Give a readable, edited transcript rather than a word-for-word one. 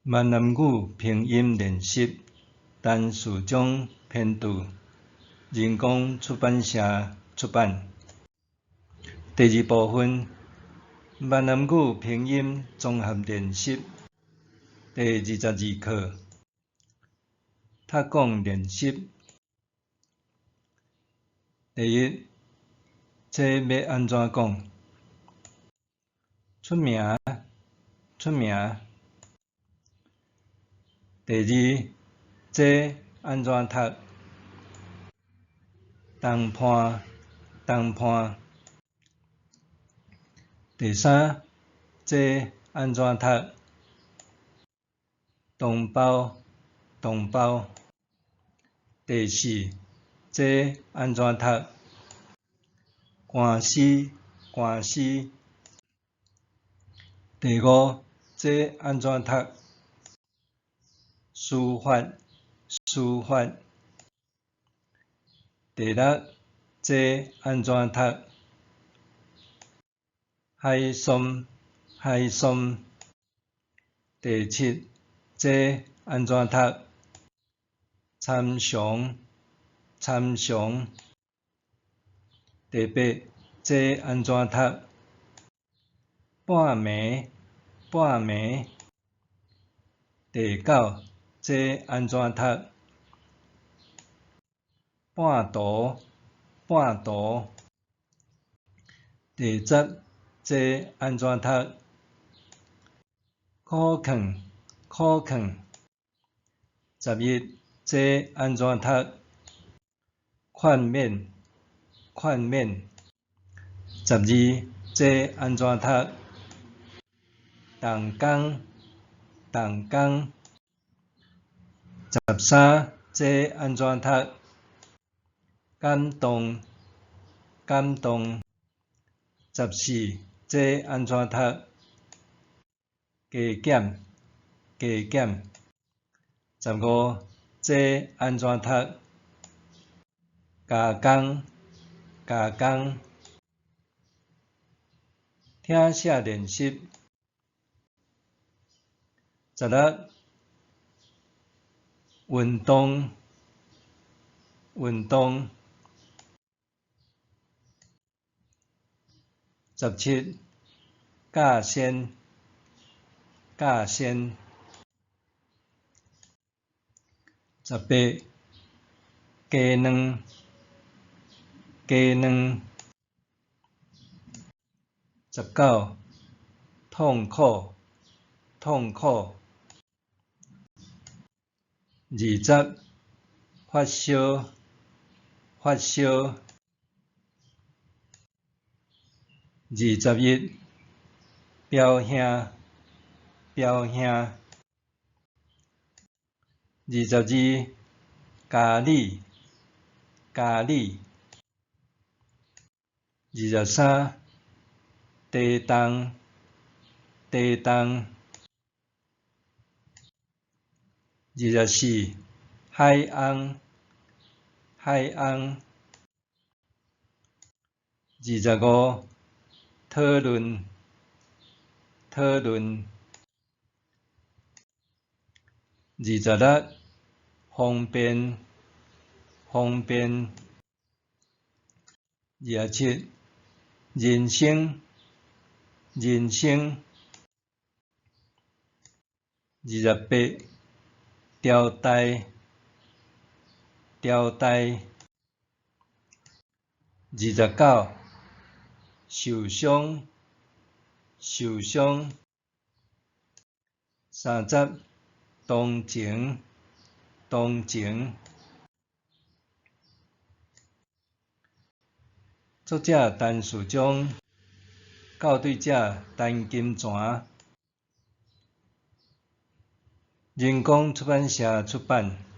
閩南語拼音練習，陳士中編著，人工出版社出版。第二部分，閩南語拼音綜合練習，第二十二課，讀講練習。第一，這欲按怎講？出名，出名。第二，這按怎讀？同伴，同伴。第三，這按怎讀？同胞，同胞。第四，這按怎讀？官司，官司。第五，這按怎讀？書法，書法。第六，這按怎讀？海參，海參。第七，這按怎讀？參詳，參詳。第八，這按怎讀？半暝，半暝。第九，這按怎讀？半途，半途。第十，這按怎讀？苦勸，苦勸。十一，這按怎讀？勸勉，勸勉。十二，這按怎讀？動工，動工。十三，這按怎讀？感動，感動。十四，這按怎讀？加減，加減。十五，這按怎讀？加工，加工。聽寫練習。十六，運動，運動。十七，甲仙，甲仙。十八，雞卵，雞卵。十九，痛苦，痛苦。二十，發燒，發燒。二十一，表兄，表兄。二十二，咖喱，咖喱。二十三，地動，地動。二十四，海翁，海翁。二十五，討論，討論。二十六，方便，方便。二十七，人生，人生。二十八，朝代，朝代。二十九，受傷，受傷。三十，同情，同情。作者陳士中，校對者陳金泉，人工出版社出版。